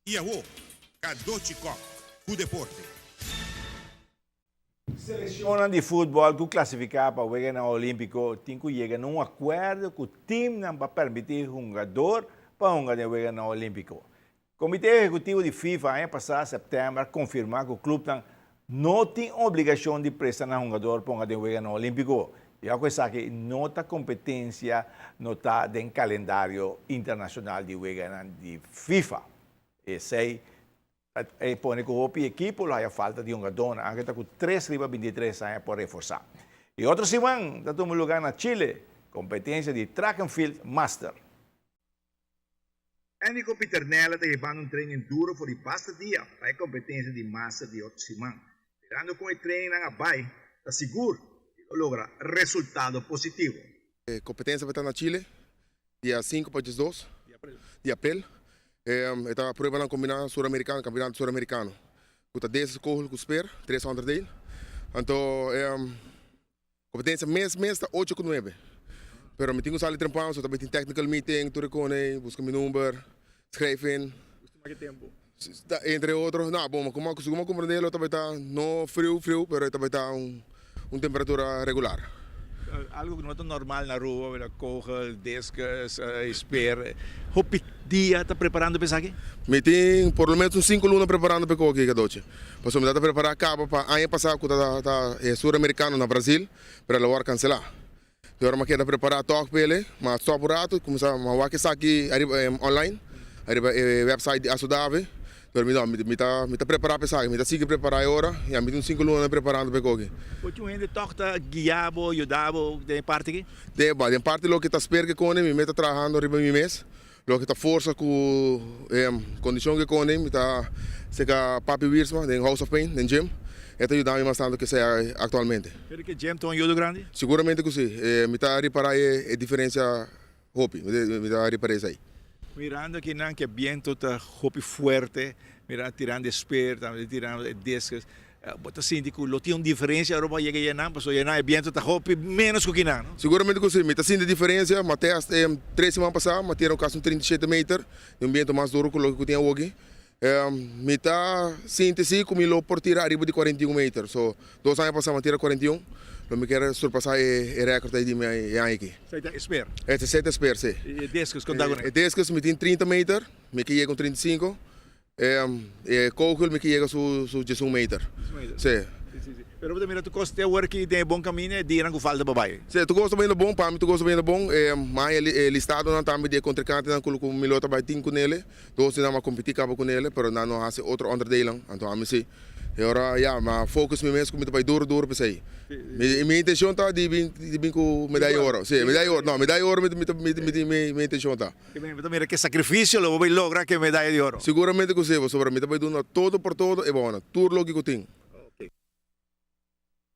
I awo, Cadochi Kock ku deporte. Selekshonnan di futbòl ku klasifiká pa Weganan Olímpiko tin ku yega na un akuerdo ku timnan pa permití hungador pa hunga den Weganan Olímpiko. Komité Ehekutivo di FIFA aña pasá sèptèmber a konfirmá ku klupnan no tin obligashon di presta nan hungador pa hunga den Weganan Olímpiko, ya ku esaki no ta kompetensia notá den kalendario internashonal di weganan di FIFA. Esei ta pone ku hopi ekipo lo haya falta di hungadónan, anke ta ku tres riba 23 aña por reforsá. E otro siman ta tuma lugá na Chile kompetensia di Track and Field Master. Enrico Pieternella ta hibando un training duro for di basta dia pa e kompetensia di Master di otro siman. Mirando kon e trainingnan a bai, ta sigur di lo logra resultado positivo. E kompetensia bai ta na Chile dia 5 pa 12 di aprel. E ta pruebanan kombiná Suramerikano, Kampionato Suramerikano, ku ta des kogel ku sper, tres onderdeel. Anto e kompetensia mes mes ta ocho ku nuebe. Pero mi tin ku sali trempan, so ta bai tin technical meeting, tur e kone, buska mi number, schrijf in. Entre otro, no, bon, como segun mi a comprende lo tabata ta no friu friu, pero e tabata ta un temperatura regular. Algo cu no ta normal na Aruba, mira kogel, discus, speer. Hopi dia ta preparando pa esaki? Mi tin por lo menos un cinco luna preparando pa e koki, Cadochi. Pasobra mi ta ta prepara caba pa aña pasa cu ta ta e Suramericano na Brasil, pero el a worde cancela. Di ora mi a keda prepará tòg p'ele, ma stòp un ratu i kuminsá ma wak esaki ariba online, ariba e wèpsait di Asodave. Pero mi no, mi ta mi ta prepará pa esaki, mi ta sigui prepará e ora i ami tin un sinku luna na preparando pa e koki. Por tin un hende tòg ta guia bo, yuda bo den e parti aki? Den den parti loke ta sper ke kone mi mes ta trahando riba mi mes, loke ta forsa ku e kondishon ke kone mi ta serka Papi Wiersma den House of Pain den gym, e ta yuda mi mas tantu ke esei aktualmente. Pero ke gym ta un ayudo grandi? Siguramente ku si, mi ta ripará e diferensia hopi, mi ta ripará esei. Mirando akinan ke biento ta hopi fuerte, mira tirando e speer, tambe tirando e discus, Bo ta sinti ku lo tin un diferensia ora bo a yega einan? Pasobra einan e bientu ta hopi ménos ku kinan, no? Siguramente ku si. Mi ta sinti diferensia. Ma te hasta e tres siman pasá mi a tira kasi un 37 meter di un bientu mas duru ku loke ku tin awoki. Mi ta sinti si ku mi lo por tira ariba di 41 meter. So, dos aña pasá mi a tira 41. Lo mi kier surpasá e rèkòrt ei di mi e aña aki. Esei ta e sper? Esei ta e sper, si. I e diskus, kon ta ku nan? E diskus mi tin 30 meter, mi ke yega un 35. E kogel mi ke yega su su 11 meter. Si. Pero bo ta mira tur kos te awor aki den e bon kaminda e dianan ku falta pa bai. Si, tur kos ta bayendo bon, pa mi tur kos ta bayendo bon. E maya e listadonan tambe di e kontrinkantenan ku ku mi lo ta bai tin ku nele. Dos di nan a kompetí kaba ku nele, pero nan no hasi otro onderdeelnan, anto ami si. E ora ya, mi a focus mi mes ku mi ta bai duro duro p'esei. Mi mi intencion ta di bin di bin ku medaya di oro. Si, medaya di oro, no, medaya di oro mi mi mi mi mi intencion ta. Bo ta mira ke sacrificio lo bo bai logra ke medaya di oro. Siguramente ku si, pasobra mi ta bai duna todo por todo e bona, tur loke ku tin.